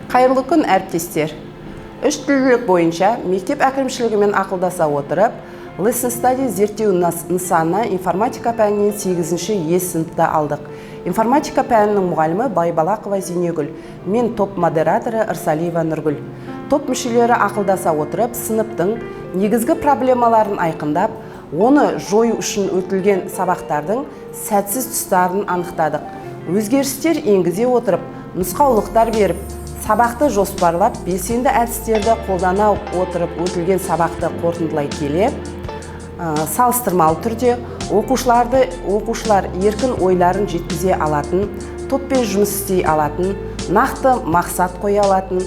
Қайырлы күн, әріптестер! Үш тілділік бойынша мектеп әкімшілігімен ақылдаса отырып, Lesson Study зерттеу нысаны информатика пәнінен 8-ші Е сыныпта алдық. Информатика пәнінің мұғалімі Байбалақова Зейнегүл, мен топ модераторы Ырсалиева Нұргүл. Топ мүшелері ақылдаса отырып, сыныптың негізгі проблемаларын айқындап, оны жою үшін өтілген сабақтардың сәтсіз тұстарын анықтадық. Өзгерістер енгізе отырып, нұсқаулықтар беріп, сабақты жоспарлап, белсенді әдістерді қолдана отырып өтілген сабақты қорытындылай келе, салыстырмалы түрде оқушылар еркін ойларын жеткізе алатын, топпен жұмыс істей алатын, нақты мақсат қоя алатын,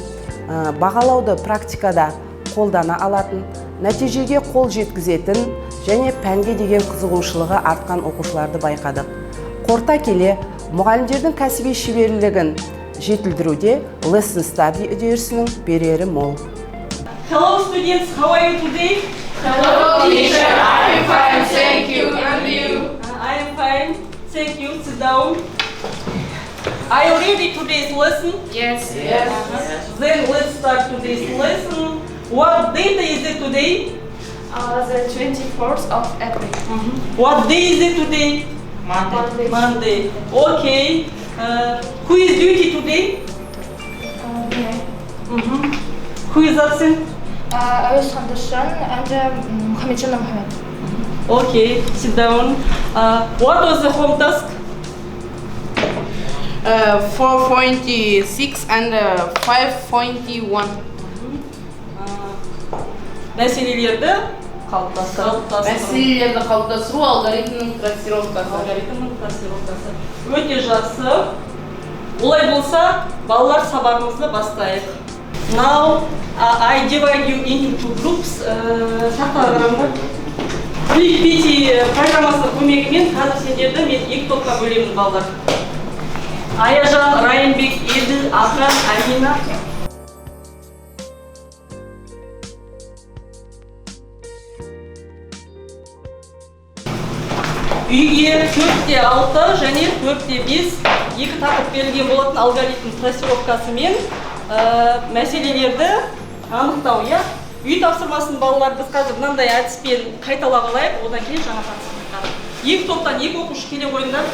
бағалауды практикада қолдана алатын, нәтижеге қол жеткізетін және пәнге деген қызығушылығы артқан оқушыларды байқадық. Қорыта келе, мұғалімдердің кәсіби шеберлігін жетілдіруде Lesson Study үдерісінің берері мол. Hello students, how are you today? Hello teacher, I'm fine, thank you. And you? I am fine, thank you. Sit down. Are you ready today's lesson? Yes. Yes. Then let's start today's lesson. What date is it today? The 24th of April. What day is it today? Monday. Monday. Okay. Who is duty today? Yeah. Who is absent? Ayus Khandashan and Muhammedjan Muhammad. Okay, sit down. What was the home task? 4.6 and 5.1. Мәселелерді қалыптастыру. Мәселелерді қалыптастыру алгоритмінің трассировкасы. Алгоритмнің трассировкасы. Өте жақсы. Олай болса, балалар, сабағымызды бастайық. Now I divide you into two groups. Тақтаға қараңдар. Flippity программасының көмегімен қазір сендерді мен екі топқа бөлемін, балалар. Аяжан, Райымбек, Еділ, Ақан, Амина. Үйге 4-6 және 4-5 екі тақырып берілген болатын: алгоритм трассировкасы мен мәселелерді анықтау, иә. Үй тапсырмасын, балалар, біз қазір мынандай әдіспен қайталап алайық, одан кейін жаңа тапсырма. Екі топтан екі оқушы келе қойыңдар.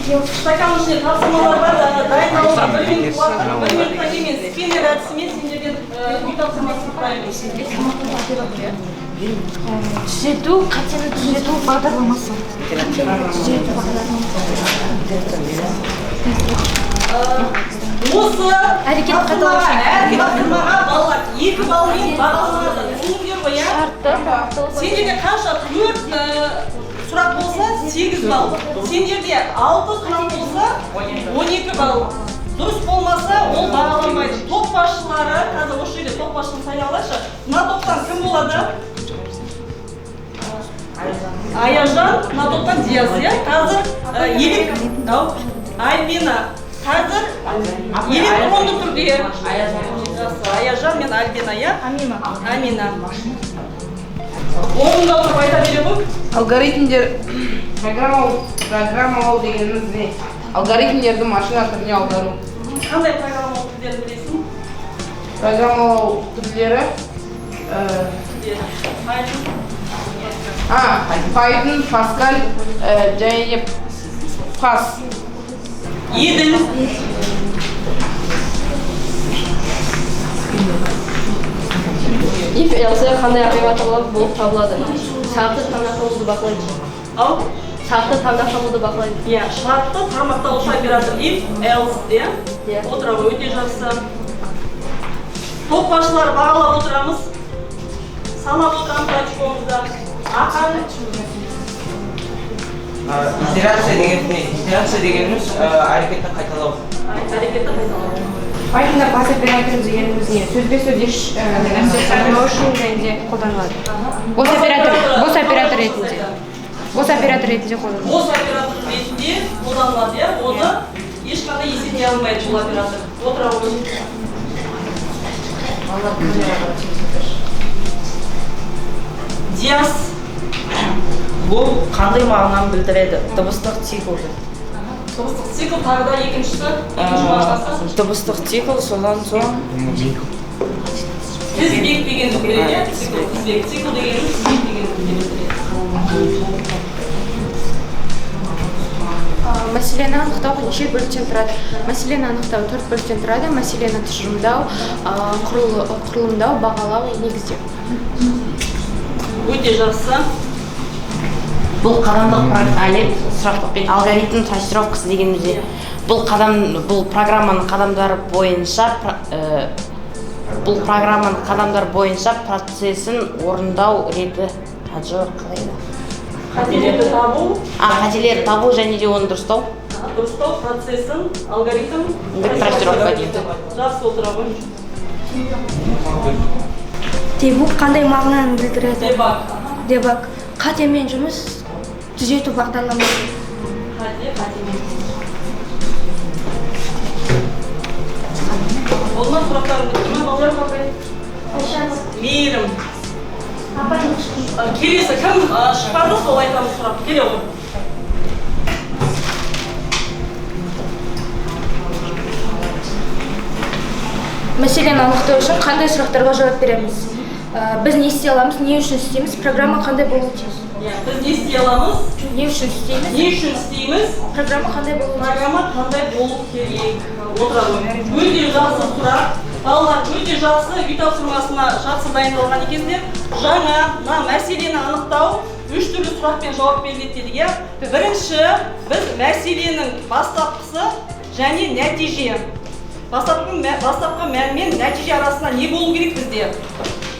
Стаканның ішінде тапсырмалар бар, дайындалуға бір минут уақыт, бір минуттан кейін мен сканер әдісімен сендерден үй тапсырмасын сұраймын. Түзету, қатені түзету бағдарламасы. Қатені түзету бағдарламасы. Осы Әрекет тапсырмаға, қайталаушы. әр тапсырмаға, балалар, 2 баллмен бағаланады, түсіндіңдер ғой, иә? Шартты бағыттау. Сендерде қанша? Төрт сұрақ болса, 8 балл. Сендерде алты сұрақ болса, 12 балл. Дұрыс болмаса, ол бағаланбайды. Топ басшылары қазір осы жерде топ басшысын сайлай алайықшы. Мына топтан кім болады? Аяжан. Мына топтан Диас, иә. Қазір ау, Альбина. Қазір электронды түрде. Жақсы, Аяжан мен Альбина, иә. Амина. Амина, орнында отырып айта бере ғой. Алгоритмдер программалау дегеніміз не? Алгоритмдерді машина тіліне аудару. Қандай программалау тілдерін білесің? Программалау түрлері Python. Python, Pascal және де Пас. Еділ. If else қандай операторлар болып табылады? Шартты тармақталуды бақылайды. Ау. Шартты тармақталуды бақылайды. Иә, шартты тармақталушы оператор if, else, иә. Иә. Отыра ғой, өте жақсы. Топ басшылары, бағалап отырамыз, санап отырамыз очкомызды. Ақан. Итерация деген не? Итерация дегеніміз әрекетті қайталау. Әрекетті қайталау. Pythonда бас оператор дегеніміз не? Сөзбе сөз еш нәрсе сақтау үшін және де қолданылады. Бос оператор, бос оператор ретінде. Бос оператор ретінде қолданылады. Бос оператор ретінде қолданылады, иә. Оны ешқандай есептей алмайды бұл оператор. Отыра ғой. Диас. Бұл қандай мағынаны білдіреді? Дыбыстық цикл. Дыбыстық цикл, тағы да екіншісі, екінші мағынасы. Дыбыстық цикл, содан соң Тізбек дегенді білдіреді, иә? Цикл, тізбек. Цикл дегеніміз тізбек дегенді білдіреді. Мәселені анықтау неше бөліктен тұрады? Мәселені анықтау төрт бөліктен тұрады. Мәселені тұжырымдау, құрылымдау, бағалау, негіздеу. Өте жақсы. Бұл қадамдық әлем сұрақ алгоритм трассировкасы дегенімізде бұл қадам, бұл программаның қадамдары бойынша бұл программаның қадамдары бойынша процесін орындау реті. А, жоқ, қалай еді? Қателерді табу. А, қателерді табу және де оны дұрыстау. Дұрыстау процесін алгоритм трассировка дейді. Жақсы, отыра ғой. Debug қандай мағынаны білдіреді? Debug. Debug қатемен жұмыс, түзету бағдарламасы. Қате, қатемен. Болды ма, сұрақтарың бітті ме, балалар? Мейірім. Келесі кім шықпады, сол айтамыз сұрақ. Келе ғой. Мәселені анықтау үшін қандай сұрақтарға жауап береміз? Біз не істей аламыз, не үшін істейміз, программа қандай болуы тиіс? Иә, біз не істей аламыз? Не үшін істейміз? Не үшін істейміз? Программа қандай болуы тиіс? Программа қандай болу керек? Отыра ғой. Өте жақсы сұрақ. Балалар, өте жақсы, үй тапсырмасына жақсы дайындалған екенсіздер. Жаңа мына мәселені анықтау үш түрлі сұрақпен жауап беріледі дедік, иә? Бірінші, біз мәселенің бастапқысы және нәтиже. Бастапқы мән мен нәтиже арасында не болу керек бізде?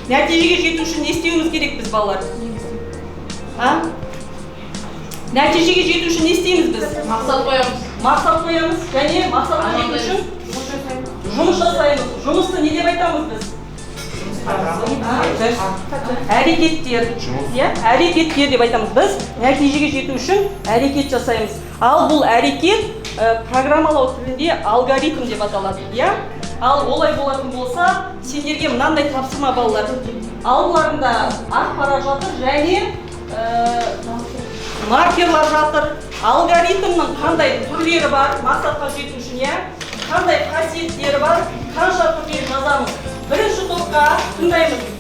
Нәтижеге жету үшін не істеуіміз керек біз, балалар? А? Нәтижеге жету үшін не істейміз біз? Мақсат қоямыз. Мақсат қоямыз және мақсатқа жету үшін жұмыс жасаймыз. Жұмысты не деп айтамыз біз? Әрекеттер. Иә, әрекеттер деп айтамыз. Біз нәтижеге жету үшін әрекет жасаймыз. Ал бұл әрекет программалау тілінде алгоритм деп аталады, иә? Ал олай болатын болса, сендерге мынандай тапсырма, балалар. Алдарыңда ақ парақ жатыр және маркерлар жатыр. Алгоритмнің қандай түрлері бар мақсатқа жету үшін, иә? Қандай қасиеттері бар, қанша түрлерін жазамыз. Бірінші топқа тыңдаймыз.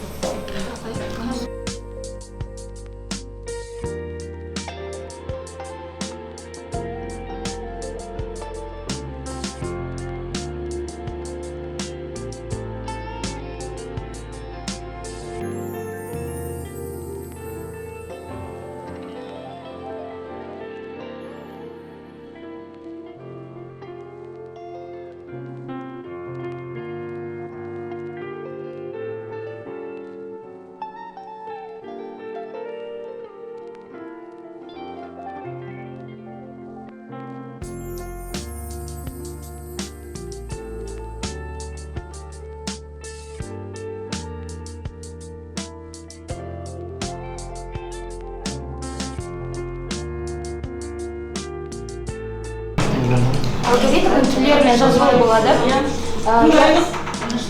Алгоритмнің түрлерімен жазуға болады.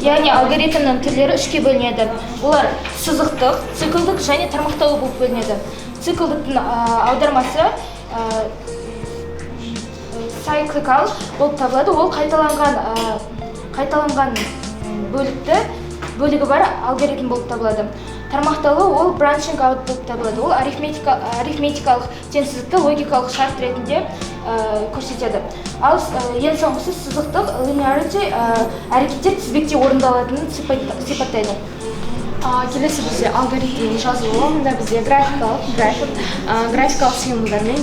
Яғни алгоритмнің түрлері үшке бөлінеді. Олар сызықтық, циклдік және тармақтаулы болып бөлінеді. Циклдіктің аудармасы cyclical болып табылады. Ол қайталанған бөлігі бар алгоритм болып табылады. Тармақтаулы ол branching out болып табылады. Ол арифметикалық теңсіздікті логикалық шарт ретінде көрсетеді. Ал ең соңғысы сызықтық linearity, әрекеттер тізбекте орындалатынын сипаттайды. Келесі бізде алгоритмнің жазылуы. Мұнда бізде графикалық символдармен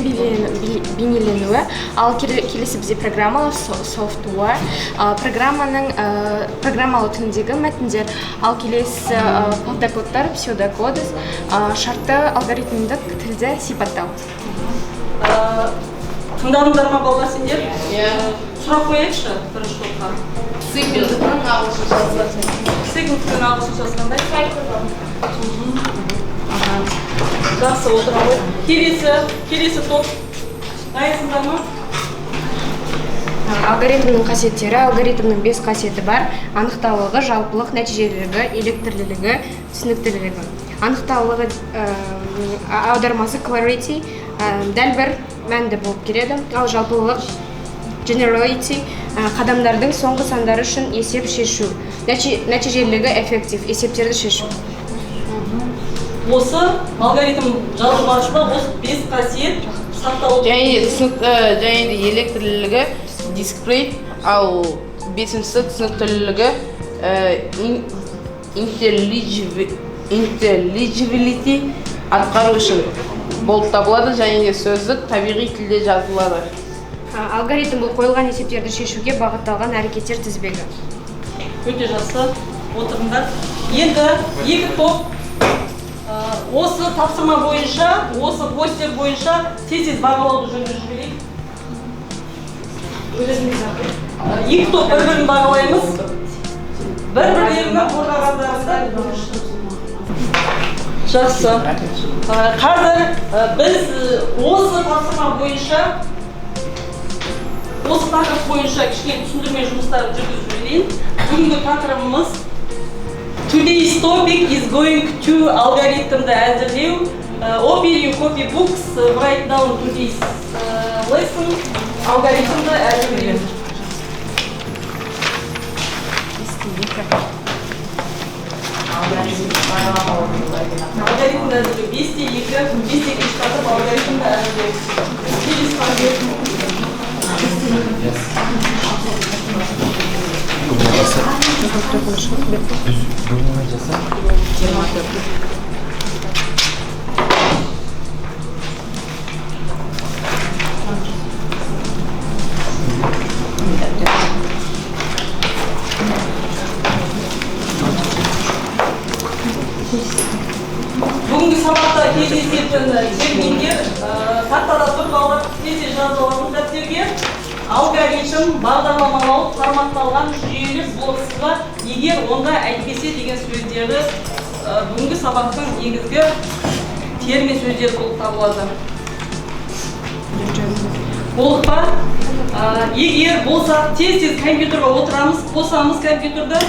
бейнеленуі. Ал келесі бізде программалық софтуэр, программалы тіліндегі мәтіндер. Ал келесі павдокодтар, псевдокоды, шартты алгоритмдік тілде сипаттау. Тыңдадыңдар ма, балалар, сендер? Иә. Сұрақ қояйықшы бірінші топқа. Циклдіктің ағылшыншасы. Циклдіктің ағылшыншасы қандай? Жақсы, отыра ғой. Келесі топ. Дайынсыңдар ма? Алгоритмнің қасиеттері. Алгоритмнің бес қасиеті бар: анықтаулығы, жалпылық, нәтижелілігі, электрлілігі, түсініктілігі. Анықтаулығы, аудармасы clarity, дәл бір мәнді болып келеді. Ал жалпылық, generality, қадамдардың соңғы сандары үшін есеп шешу. Нәтижелілігі, effective, есептерді шешу. Осы алгоритм жазу барысында осы бес қасиет сақталып Және де түсінікті және де электрлілігі, discrete, ал бесіншісі түсініктілігі, intelligibility, атқару үшін болып табылады және де сөздік табиғи тілде жазылады. Алгоритм бұл қойылған есептерді шешуге бағытталған әрекеттер тізбегі. Өте жақсы, отырыңдар. Енді екі топ осы тапсырма бойынша, осы постер бойынша тез тез бағалауды жүргізіп жіберейік. Екі топ бір бірін бағалаймыз, бір бірлерін қорғағандарыңызда. Жақсы. Қазір біз осы тапсырма бойынша, осы тақырып бойынша кішкене түсіндірме жұмыстарын жүргізіп жіберейін. Бүгінгі тақырыбымыз, today's topic is going to алгоритмді әзірлеу. Open your copy books, write down today's lesson, алгоритмді әзірлеу. Алгоритмді әзірлеу. 5-те 2, 5-те 2 тақырып, алгоритмді әзірлеу. Келесі тақырып. Бүгінгі сабақта кездесетін терминдер тақтада тұр, балалар, тез тез жазып аламыз дәптерге. Алгоритм, бағдарламалау, тармақталған, жүйелі, блок сызба, егер, онда, әйтпесе деген сөздері бүгінгі сабақтың негізгі термин сөздері болып табылады. Болдық па? Егер болсақ, тез тез компьютерге отырамыз, қосамыз компьютерді,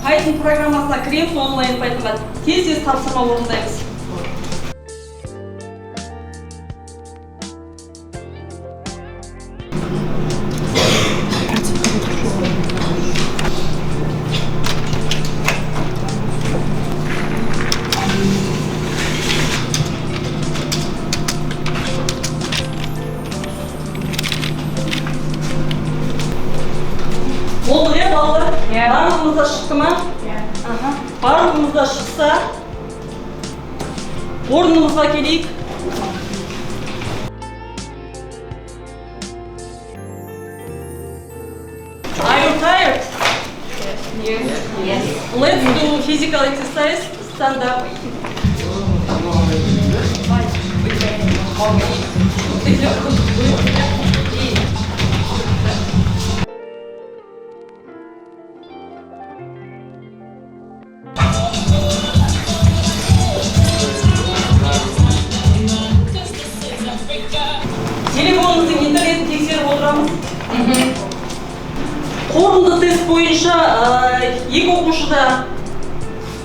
Python программасына кіреміз, онлайн Pythonға, тез тез тапсырма орындаймыз. Болды, иә, балалар? Барлығымызда шықты ма? Аха. Барлығымызда шықса, орнымызға келейік. Are you tired? Yes. Let's do physical exercise. Stand up. Телефонымыздың интернетін тексеріп отырамыз. Қорытынды тест бойынша екі оқушыда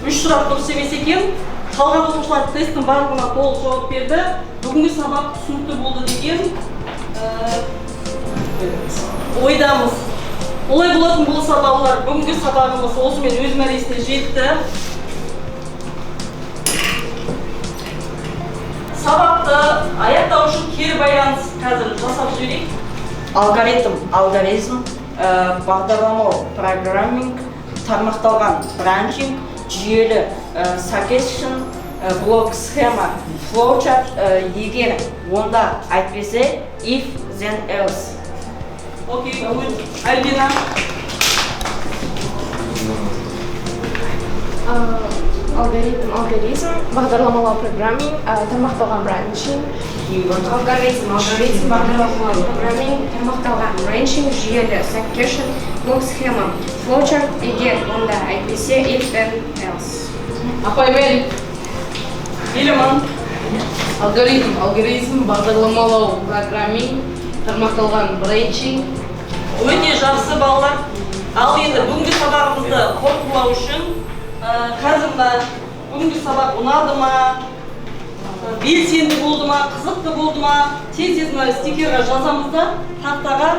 үш сұрақ дұрыс емес екен. Қалған оқушылар тесттің барлығына толық жауап берді. Бүгінгі сабақ түсінікті болды деген ойдамыз. Олай болатын болса, балалар, бүгінгі сабағымыз осымен өз мәресіне жетті. Сабақты аяқтау үшін кері байланыс қазір жасап жіберейік. Алгоритм, алгоритм, бағдарламалау, programming, тармақталған, branching, жүйелі, suggestion, блок схема, flowchart, егер, онда, әйтпесе, if, then, else. Окей, good. Альбина. Алгоритм, алгоритм, бағдарламалау, programming, тармақталған, branching. Алгоритм, алгоритм, бағдарламалау, programming, тармақталған, branching, жүйелі, suggestion, блок схема, flowchart, егер, онда, әйтпесе, if, then, else. Апай, мен. Еламан. Алгоритм, алгоритм, бағдарламалау, programming, тармақталған, branching, Өте жақсы, балалар. Ал енді бүгінгі сабағымызды қорытындылау үшін қазір мына бүгінгі сабақ ұнады ма, белсенді болды ма, қызықты болды ма, тез тез мына стикерға жазамыз да, тақтаға.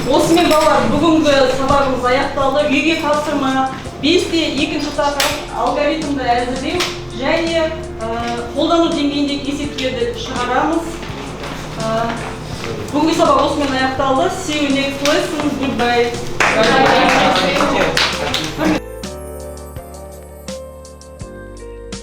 Осымен, балалар, бүгінгі сабағымыз аяқталды. Үйге тапсырма: 5-те 2 тақырып, алгоритмді әзірлеу және қолдану деңгейіндегі есептерді шығарамыз. Бүгінгі сабақ осымен аяқталды. See you next lesson. Goodbye. Teacher.